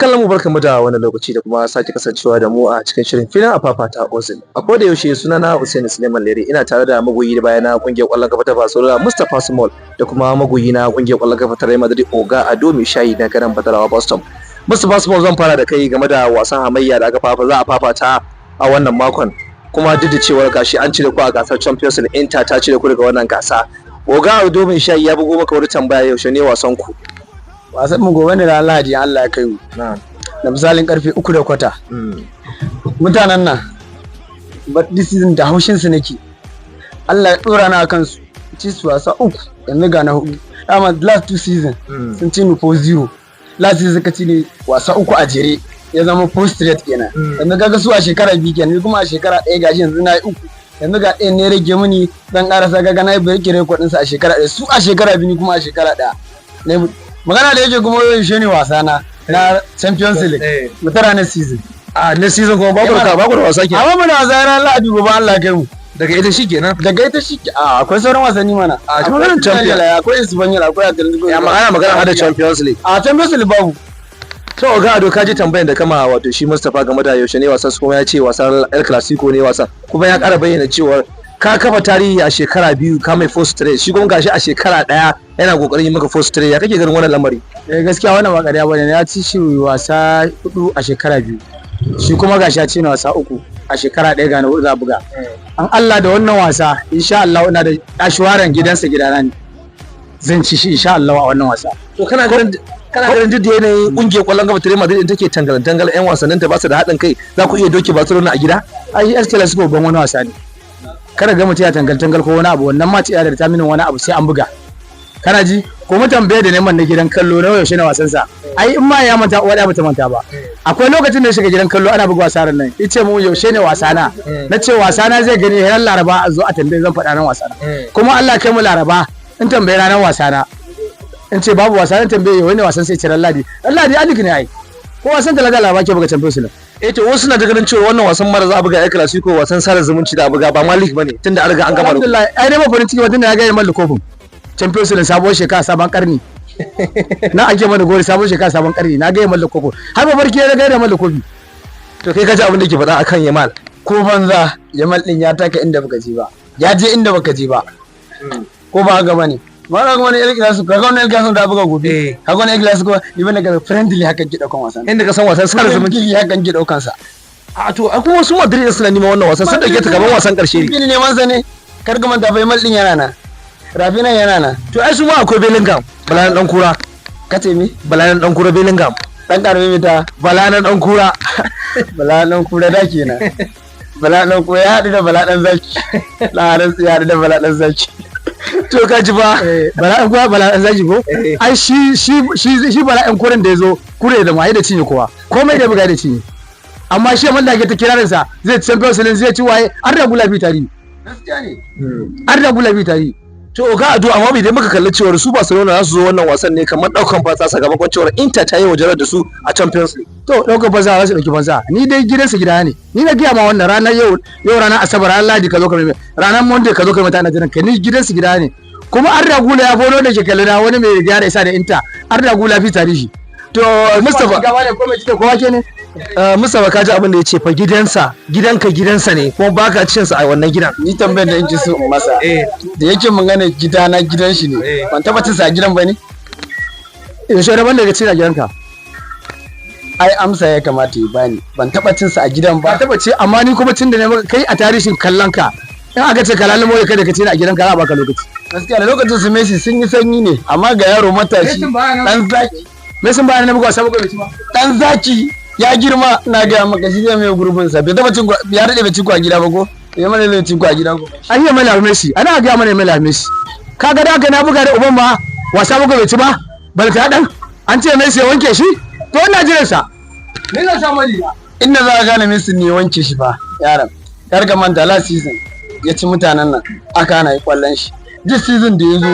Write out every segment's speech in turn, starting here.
Kallon mu, barkamu da wannan lokaci da kuma sake kasancewa da mu a cikin shirin filin a fafata Ozil. A koda yaushe sunana Hussein Suleiman Lere, ina tare da magoyi da bayana kungiyar kwallon kafa ta Barcelona, Mustapha Small, da kuma magoyi na kungiyar kwallon kafa ta Real Madrid, Oga Ado Mai Shayi na garin Badarawa Boston. Mustapha Small, zan fara da kai game da wasan hamayya da aka fafa za a fafata a wannan makon. Kuma duk da cewar gashi an cire ku a gasar Champions League, Inter ta cire ku daga wannan gasa. Oga Ado Mai Shayi ya bugo maka wani tambaya: yaushe ne wasan ku? Wasan mu gobe ne da Lahadi, Allah ya kai mu. Da misalin karfe 3:15. Mutanen nan, but this season da haushin su nake. Allah ya dora na akan su. Ci su wasa uku, yanzu ga na hudu. Dama last two season sun ci ni 4-0. Last season suka ci ni wasa uku a jere. Ya zama four straight kenan. Yanzu kaga su a shekara 2 kenan, ni kuma a shekara 1 gashi yanzu na yi uku. Yanzu ga ɗayan ne rage mini zan ƙarasa, kaga na yi break record ɗinsa a shekara 1. Su a shekara 2, ni kuma a shekara 1. Magana da yake kuma yau shi ne wasa na na Champions League mu tara na season. A na season kuma ba ku da wasa kenan? Amma muna wasa ran Lahadi gobe, Allah kai mu. Daga ita shi kenan? Daga ita shi. A akwai sauran wasanni mana. A maganar Champions. Akwai Espanyol, akwai Atletico. Ya magana hada Champions League. A Champions League babu. To, Oga Ado, ka ji tambayan da kama wato shi Mustapha game da yaushe ne wasan su, kuma ya ce wasan El Clasico ne wasan, kuma ya ƙara bayyana cewa ka kafa tarihi a shekara 2 ka mai four straight, shi kuma gashi a shekara 1 yana kokarin yi maka four straight. Ya kake ganin wannan lamari? Eh, gaskiya wannan ba ƙarya bane. Ya ci shi wasa hudu a shekara 2, shi kuma gashi ya ci ni wasa uku a shekara 1, ga na hudu za buga an Allah da wannan wasa insha Allah. Ina da assurance gidansa gidana ne, zan ci shi insha Allah a wannan wasa. To, kana ganin duk da yanayin kungiyar kwallon kafa ta Real Madrid take tangal tangal, yan wasannin ta ba su da haɗin kai, za ku iya doke Barcelona a gida? Ai El Clasico babban wani wasa ne. Kada ga mutum ya tangal tangal ko wani abu, wannan ma ce da determine wani abu, sai an buga. Kana ji ko mu tambaye da neman na gidan kallo na yaushe na wasan sa. Ai in ma ya manta, uwa da bata manta ba. Akwai lokacin da ya shiga gidan kallo ana buga wasa nan, yace mu yaushe ne wasa na. Na ce wasa na zai gani ran Laraba, a zo a tambaye, zan faɗa ran wasa na. Kuma Allah kai mu Laraba, in tambaye ranar wasa na, in ce babu wasa, in tambaye wani wasan, sai ce ran Ladi. Ran Ladi alik ne ai, ko wasan Talata Laraba ke buga Champions League. Eh, to wasu na ta ganin cewa wannan wasan mara za a buga El Clasico wasan sada zumunci da a buga, ba ma league bane, tunda an riga an gama da Alhamdulillah, ai dai ba farin ciki ba tunda ya ga ya mallaka kofin Champions League. Sabuwar shekara, sabon karni na ake mana gori. Sabon shekara, sabon karni, na ga ya mallaka kofin, har mafarki ya ga ya mallaka kofi. To, kai ka ji abin da ke faɗa akan Yamal. Ko banza, Yamal din ya taka inda baka je ba, ya je inda baka je ba. Ko ba haka bane? Ba haka bane. El Clasico, kaga wannan El Clasico da buga gobe, kaga wannan El Clasico, ni bane ga friendly haka ki daukan wasan. Inda ka san wasan sada zumunci. Friendly haka ki daukan sa. A to, a kuma su Madrid suna neman wannan wasan, sun dauke ta gaban wasan karshe ne. Ne neman sa ne. Kar ka manta fa, Yamal din yana nan, Raphinha yana nan. To, ai su ma akwai Bellingham, Balanan dan kura. Kace me? Balanan dan kura Bellingham. Dan karami ta. Balanan dan kura. Bala dan kura da kenan. Bala dan kura ya haɗu da Bala dan zaki. Laharin ya haɗu da Bala dan zaki. To, ka ji ba? Bala dan kura, Bala dan zaki ko. Ai shi Bala dan kuren da yazo kure da mai da cinye kowa, komai da buga da cinye. Amma shi man da ke ta kirarin sa zai ci Champions League, zai ci waye, an rabu lafi tari. Gaskiya ne. An rabu lafi tari. To, ga Ado, amma idan muka kalli cewar su Barcelona za su zo wannan wasan ne kamar daukan fasa, sakamakon cewar Inter ta yi wajen da su a Champions League. To, ɗaukar fansa, za su ɗauki fansa. Ni dai gidansa gida ne. Ni na gaya ma wannan ranar yau, yau ranar Asabar, ranar Ladi ka zo ka mai, ranar Monday ka zo ka mai, ta jiran ka. Ni gidansa gida ne. Kuma Arda Gula ya fono da shekaru na wani mai riga da isa da Inter, Arda Gula fi tarihi. To, Mustapha. Gaba ne ko mai cike kowa ke ne. Mustapha, ka ji abin da ya ce fa: gidansa gidanka gidansa ne, kuma baka cin sa a wannan gidan. Ni tambayar da in so in masa, da yake mun gane gidana gidan shi ne, ban taba cin sa a gidan ba ne. Yaushe rabon daga cin a gidanka? Ai amsa ya kamata ya bani. Ban taba cin sa a gidan ba. Ka taba ce, amma ni kuma cin da ne maka kai a tarihin kallon ka, in aka ce ka lalimo kai da ka ce a gidanka, za a baka lokaci. Gaskiya da lokacin su Messi sun yi sanyi ne, amma ga yaro matashi dan zaki. Messi bayan na buga wasa bakwai bai ci ba. Dan zaki ya girma, na ga maka shi zai mai gurbin sa. Bai taba cin, ya dade bai ci a gida ba, ko ya mana zai ci a gida ko. Ai ya mala Messi, ana ga mana mala Messi. Kaga da haka na buga da uban ma wasa bakwai bai ci ba, balta dan an ce Messi ya wanke shi. To, ina jiran sa, ni zan samu riga. Inda za ka gane Messi ne wanke shi fa, yaron kar ka manta last season ya ci mutanen nan aka hana yi kwallon shi. This season da ya zo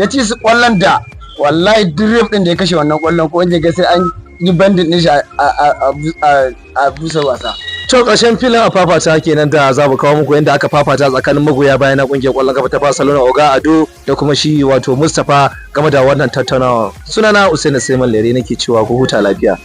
ya ci su kwallon da wallahi duk din da ya kashe wannan kwallon, ko wanda ga sai an yi bandin din shi a busa wasa. To, ƙarshen filin a fafata kenan da za mu kawo muku yadda aka fafata tsakanin magoya bayan na ƙungiyar ƙwallon kafa ta Barcelona, Oga Ado da kuma shi wato Mustapha, game da wannan tattaunawa. Sunana Usaini Suleiman Lere, nake cewa ku huta lafiya.